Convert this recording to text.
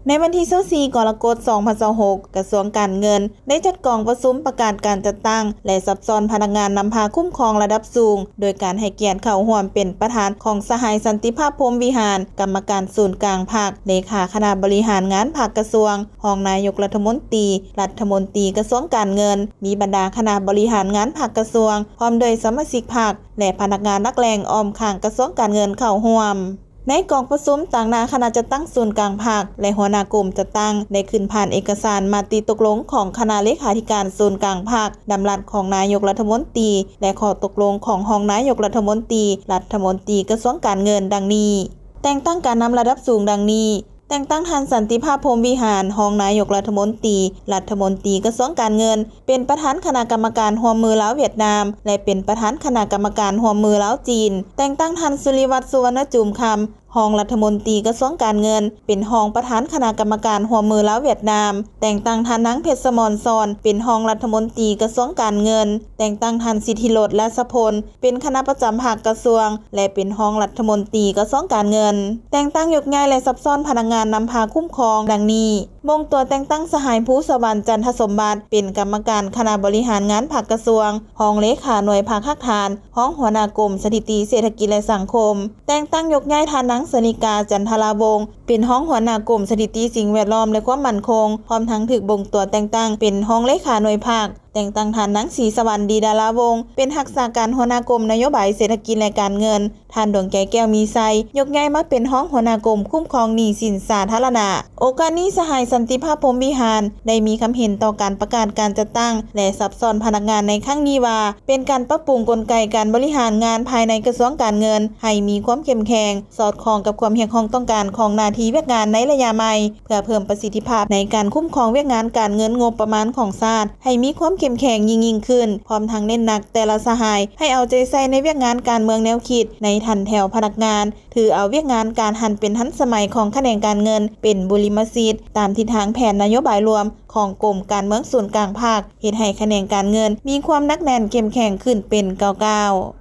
ໃນວັນທີຊາວສີ່ ກໍລະກົດ ສອງພັນຊາວຫົກ ກະຊວງການເງິນ ໄດ້ຈັດກອງປະຊຸມປະກາດການຈັດຕັ້ງ ແລະ ສັບຊ້ອນພະນັກງານນຳພາຄຸ້ມຄອງລະດັບສູງ ໂດຍການໃຫ້ກຽດເຂົ້າຮ່ວມເປັນປະທານຂອງສະຫາຍ ສັນຕິພາບ ພົມວິຫານ ກຳມະການສູນກາງພັກ, ເລຂາຄະນະບໍລິຫານງານພັກກະຊວງ, ຮອງນາຍົກລັດຖະມົນຕີ, ລັດຖະມົນຕີກະຊວງການເງິນ, ມີບັນດາຄະນະບໍລິຫານງານພັກກະຊວງ ພ້ອມດ້ວຍສະມາຊິກພັກ ແລະ ພະນັກງານຫຼັກແຫຼ່ງອ້ອມຂ້າງກະຊວງການເງິນເຂົ້າຮ່ວມ. ໃນກອງປະຊຸມ, ຕາງໜ້າຄະນະຈັດຕັ້ງສູນກາງພັກ ແລະ ຫົວໜ້າກົມຈັດຕັ້ງ ໄດ້ຂຶ້ນຜ່ານເອກະສານມະຕິຕົກລົງຂອງຄະນະເລຂາທິການສູນກາງພັກ, ດຳລັດຂອງນາຍົກລັດຖະມົນຕີ ແລະ ຂໍ້ຕົກລົງຂອງຮອງນາຍົກລັດຖະມົນຕີ, ລັດຖະມົນຕີກະຊວງການເງິນ ດັ່ງນີ້: ແຕ່ງຕັ້ງການນຳລະດັບສູງ ດັ່ງນີ້: ແຕ່ງຕັ້ງທ່ານ ສັນຕິພາບ ພົມວິຫານ ຮອງນາຍົກລັດຖະມົນຕີ, ລັດຖະມົນຕີກະຊວງການເງິນ ເປັນປະທານຄະນະກຳມະການຮ່ວມມືລາວ-ຫວຽດນາມ ແລະ ເປັນປະທານຄະນະກຳມະການຮ່ວມມືລາວ-ຈີນ. ແຕ່ງຕັ້ງທ່ານ ສຸລິວັດ ສຸວັນນະຈູມຄຳ ຮອງລັດຖະມົນຕີກະຊວງການເງິນ ເປັນຮອງປະທານຄະນະກຳມະການຮ່ວມມືລາວ-ຫວຽດນາມ. ແຕ່ງຕັ້ງທ່ານ ນາງ ເພັດສະໝອນ ສອນ ເປັນຮອງລັດຖະມົນຕີກະຊວງການເງິນ. ແຕ່ງຕັ້ງທ່ານ ສິດທິໂລດ ລາຊະພົນ ເປັນຄະນະປະຈຳພັກກະຊວງ ແລະ ເປັນຮອງລັດຖະມົນຕີກະຊວງການເງິນ. ແຕ່ງຕັ້ງຍົກຍ້າຍ ແລະ ສັບຊ້ອນພະນັກງານນຳພາຄຸ້ມຄອງ ດັ່ງນີ້: ບົ່ງຕົວແຕ່ງຕັ້ງສະຫາຍ ພູສະຫວັນ ຈັນທະສົມບັດ ເປັນກຳມະການຄະນະບໍລິຫານງານພັກກະຊວງ, ຮອງເລຂາໜ່ວຍພັກຮາກຖານ, ຮອງຫົວໜ້າກົມສະຖິຕິເສດຖະກິດ ແລະ ສັງຄົມ. ແຕ່ງຕັ້ງຍົກຍ້າຍທ່ານ ນາງ ສະນິກາ ຈັນທະລາວົງ ເປັນຮອງຫົວໜ້າກົມສະຖິຕິສິ່ງແວດລ້ອມ ແລະ ຄວາມໝັ້ນຄົງ, ພ້ອມທັງຖືກບົ່ງຕົວແຕ່ງຕັ້ງເປັນຮອງເລຂາໜ່ວຍພັກ. ແຕ່ງຕັ້ງທ່ານ ນາງ ສີສະຫວັນ ດີດາລາວົງ ເປັນຮັກສາການຫົວໜ້າກົມນະໂຍບາຍເສດຖະກິດ ແລະ ການເງິນ. ທ່ານ ດວງໃຈ ແກ້ວມີໄຊ ຍົກຍ້າຍມາເປັນຮອງຫົວໜ້າກົມຄຸ້ມຄອງໜີ້ສິນສາທາລະນະ. ໂອກາດນີ້ ສະຫາຍ ສັນຕິພາບ ພົມວິຫານ ໄດ້ມີຄຳເຫັນຕໍ່ການປະກາດການຈັດຕັ້ງ ແລະ ສັບຊ້ອນພະນັກງານໃນຄັ້ງນີ້ວ່າ ເປັນການປັບປຸງກົນໄກການບໍລິຫານງານພາຍໃນກະຊວງການເງິນໃຫ້ມີຄວາມເຂັ້ມແຂງ, ສອດຄ່ອງກັບຄວາມຮຽກຮ້ອງຕ້ອງການຂອງໜ້າທີ່ວຽກງານໃນໄລຍະໃໝ່ ເພື່ອເພີ່ມປະສິດທິພາບໃນການຄຸ້ມຄອງວຽກງານການເງິນງົບປະມານຂອງຊາດໃຫ້ມີຄວາມເຂັ້ມແຂງຍິ່ງໆຂຶ້ນ, ພ້ອມທັງເນັ້ນໜັກແຕ່ລະສະຫາຍໃຫ້ເອົາໃຈໃສ່ໃນວຽກງານການເມືອງແນວຄິດໃນຖັນແຖວພະນັກງານ, ຖືເອົາວຽກງານການຫັນເປັນທັນສະໄໝຂອງຂະແໜງການເງິນເປັນບຸລິມະສິດ ຕາມທິດທາງແຜນນະໂຍບາຍລວມຂອງກົມການເມືອງສູນກາງພັກ, ເຮັດໃຫ້ຂະແໜງການເງິນມີຄວາມໜັກແໜ້ນເຂັ້ມແຂງຂຶ້ນເປັນກ້າວໆ.